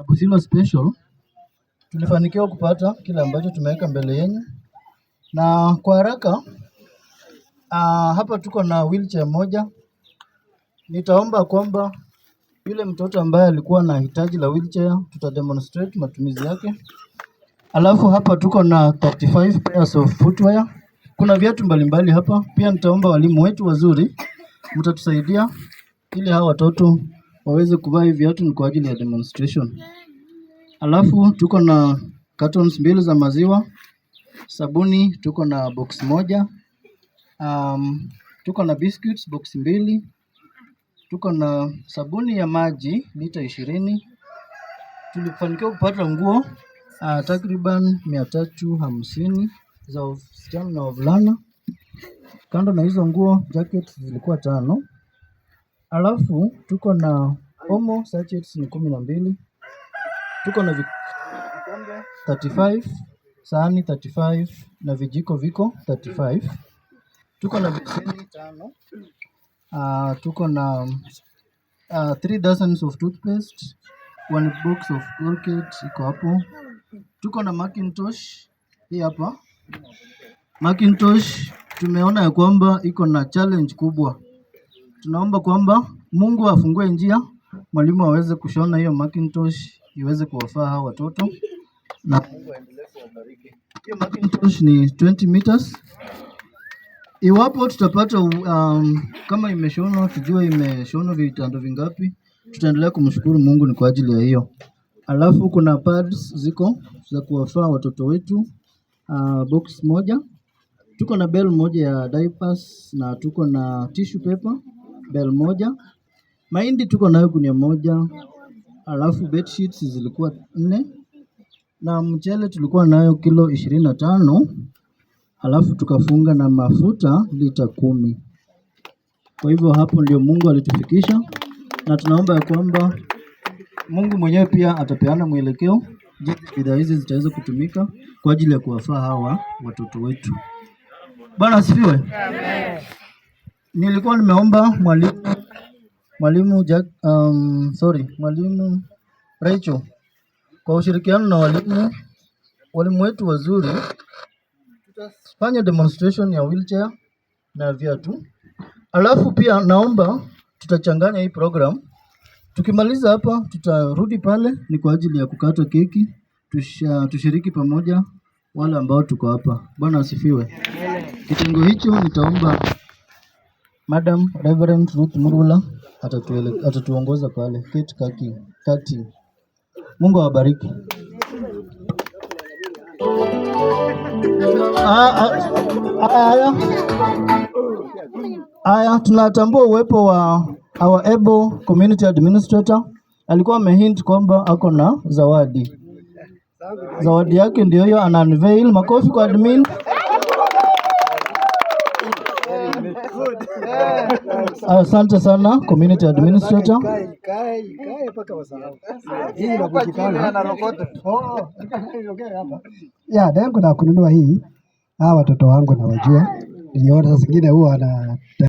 Busilwa Special tulifanikiwa kupata kile ambacho tumeweka mbele yenu, na kwa haraka hapa tuko na wheelchair moja. Nitaomba kwamba yule mtoto ambaye alikuwa na hitaji la wheelchair tuta demonstrate matumizi yake. Alafu hapa tuko na 35 pairs of footwear. Kuna viatu mbalimbali hapa. Pia nitaomba walimu wetu wazuri mtatusaidia ili hawa watoto waweze kuvaa hivi viatu, ni kwa ajili ya demonstration. Alafu tuko na cartons mbili za maziwa, sabuni tuko na box moja, tuko na biscuits box mbili, tuko na sabuni ya maji lita 20. Tulifanikiwa kupata nguo takriban 350 za wasichana na wavulana. Kando na hizo nguo, jackets zilikuwa tano. Alafu tuko na Omo sachets ni 12. Tuko na vikombe 35, sahani 35 na vijiko viko 35. Tuko na beseni tano. Tuko na 3 dozens of toothpaste, one box of Colgate iko hapo. Tuko na Macintosh hii hapa. Macintosh tumeona ya kwamba iko na challenge kubwa. Tunaomba kwamba Mungu afungue njia, mwalimu aweze kushona hiyo Macintosh iweze kuwafaa hawa watoto na Mungu aendelee kuwabariki. Hiyo Macintosh ni 20 meters. Iwapo tutapata kama imeshonwa, tujue imeshonwa vitando vingapi, tutaendelea kumshukuru Mungu ni kwa ajili ya hiyo. Alafu kuna pads ziko za kuwafaa watoto wetu box moja. Tuko na bale moja ya diapers na tuko na tissue paper bale moja. Mahindi tuko nayo gunia moja, alafu bed sheets zilikuwa nne na mchele tulikuwa nayo kilo 25, alafu tukafunga na mafuta lita 10. Kwa hivyo hapo ndio Mungu alitufikisha, na tunaomba ya kwamba Mungu mwenyewe pia atapeana mwelekeo jinsi bidhaa hizi zitaweza kutumika kwa ajili ya kuwafaa hawa watoto wetu. Bwana asifiwe. Nilikuwa nimeomba mwalimu Jack, sorry, mwalimu Rachel kwa ushirikiano na walimu wetu wazuri tutafanya demonstration ya wheelchair na viatu. Alafu pia naomba tutachanganya hii program. Tukimaliza hapa tutarudi pale ni kwa ajili ya kukata keki, tushiriki pamoja wale ambao tuko hapa. Bwana asifiwe. Kitengo hicho nitaomba Madam Reverend Ruth Murula atatuongoza pale cake cutting. Mungu awabariki. Haya, haya, tunatambua uwepo wa our able community administrator. Alikuwa amehint kwamba ako na zawadi. Zawadi yake ndio hiyo, ana unveil. Makofi kwa admin. Asante sana community administrator. Ya, lengo la kununua hii, hawa watoto wangu nawajua. Niliona saa zingine huwa wana